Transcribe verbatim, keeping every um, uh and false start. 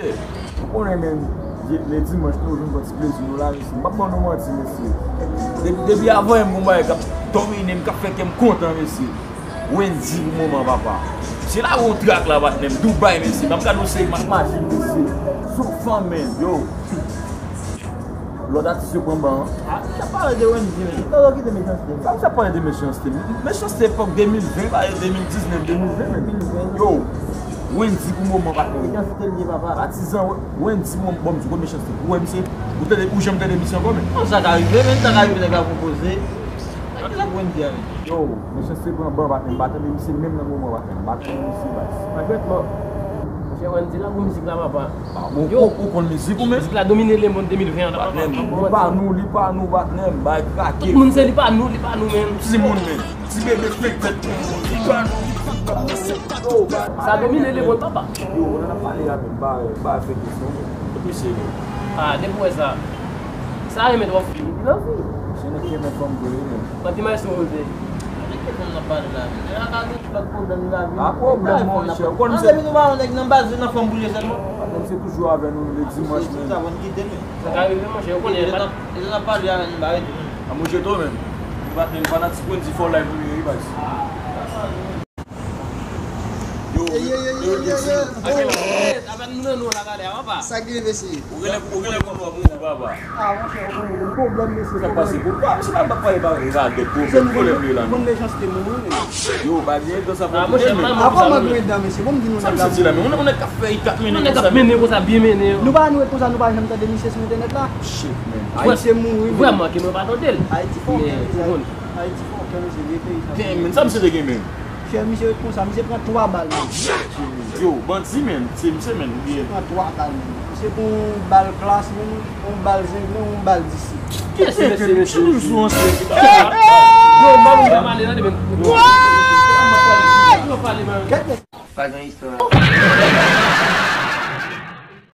Ou konnen, men, lè dimanch nou jwenn yon ti plezi nou la, mesye. M p ap ban nou manti, mesye. Depi, depi avan yè m gon bagay k ap domine m, k ap fè kè m kontan, mesye. Wendy pou moman, papa. Se la yon trak la, patnè m. Dubai, mesye. M ap gade yon seri machin, mesye. Sou fanm, men, yo. Lòt atis yo pran ban an. Ah, misye ap pale de Wendy, men. Misye ap pale de Mechanste. Sa misye ap pale de Mechanste? Mechanste epòk de mil ven, ba, de mil diznèf, de mil ven, men. Yo, Wendy pou moman, patnè. Mechanste l ye, papa. Patizan Wendy, bon, bon, m di w Mechanste. Ou wè misye? Ou tande, ou janm tande misye ankò, men? Non, sa ka rive, men, sa ka rive, nèg la pwopoze. Sa ki sa pou Wendy a, men? Yo, Mechanste pran ban, patnè. M pa tande misye menm nan moman, patnè. M pa tande misye, baz. Malgre mò. Monchè, Wendy la pou mizik la, papa. Ah, bon, yo, ou, ou konn mizik ou menm? Mizik la domine lemonn de mil ven an, papa. Patnè m, li pa nou, li pa nou, patnè m, bay krake. Tout moun se li pa nou, li pa nou menm. Ti moun menm. Ti bebe fenk fèt pou moun. Li pa nou. Sa domine lemonn, papa. Yo, ou nan ap pale la menm, ba, ba fè kesyon. Kot misye ye? Ah, depi w wè sa. Sa renmen twòp fi. Li nan fi. Se nèg ki renmen fanm vre, wi, menm. Mwen te mèsi, Jose. Nèg ki fanm nan pale la, men. Nèg la ka gen lòt pwoblèm nan lavi. Pa pwoblèm, monchè. Ou konn se depi nou pa yon nèg nan baz, se nan fanm pou l ye sèlman. Patnè m se toujou avè nou, nou le dimanch, men. Sa va n kite, men. Sa ka rive, monchè, ou konnen. E lè n ap pale avè nou, ba rete, men. A, monchè, tou, men. Patnè m fanatik Wendy for life, wi, baz. Yo, yo, yo, yo, yo, yo. Avan nou nan nou la gade a, papa. Sa k gen, mesye? Ou genlè, ou genlè konn wè moun, papa. Ah, monchè, ou konn gen pwoblèm, mesye. Sa pase pou pa, misye pa pale pa radòt pwoblèm, pwoblèm li la, non. Konn Mechanste moun, wi, men. Yo, pa gen tan sa pou pwoblèm, men. Avan m ap mwen dan, mesye, bon, m di nou nèg la. Sa misye di la, men, ou nèg k ap fè ikat mennen konsa, men. Nou pa nou konsa, nou pa janm tande misye sou entènèt la. Shit, man. Ayisyen mouri, men. Vrèman ke mwen pa tande l. Ayiti fò, men, Ayiti fò, men, se vye peyi sa. Damn, men, sa misye te gen, men? Chè, misye ret konsa, misye pran twa bal, men. Yo, bandi, men, se misye, men, li ye. Misye pran twa bal, men. Misye pran yon bal klas, men, yon bal zenglen, yon bal disip. Kiyès se mesye, mesye? Yo, bal ou fè m ale nan demen. Yo, pale, men. Pa gen istwa.